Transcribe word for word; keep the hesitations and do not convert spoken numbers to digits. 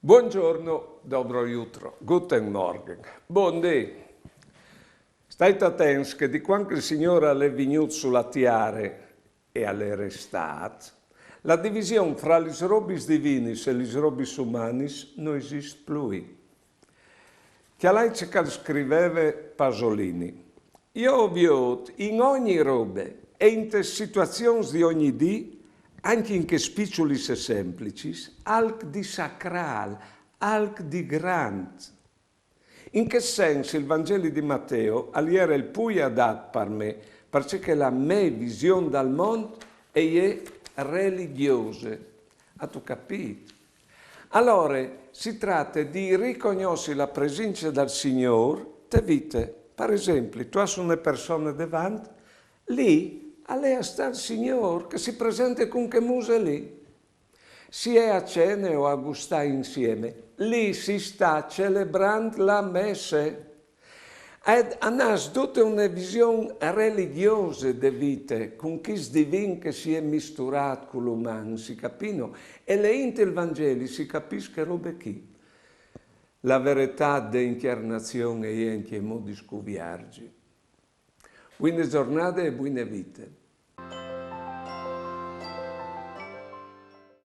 Buongiorno, dobro jutro, guten Morgen, bundì. Stait atents che di quand che il Signôr al è vignût su la tiare e al è restât, la division fra lis robis divinis e lis robis umanis no esist plui. Cjalait ce che al scriveve Pasolini. Jo o viôt in ogni robe e intes situazions di ogni dì, ancje in chês piçulis e semplicis, alc di sacrâl, alc di grant. In chest sens il Vangeli di Mateo al jere il plui adat par me, parcè che la mê vision dal mont e je religjose. Âstu capît? Alore, si trate di ricognossi la presince dal Signôr te vite. Par esempli, tu âs une persone devant, li al è a stâ il Signôr che si presente cun chê muse li. Si è a cene o a gustâ insiemi, li si sta celebrant la messe. E a nas dute une vision religjose de vite, cun chest divin che si è misturât cul uman, si capìno? E leint il Vangeli si capìs chê robe chi. La veretât de incjarnazion e je ancjemò di scuvierzi. Buine zornade e buine vite.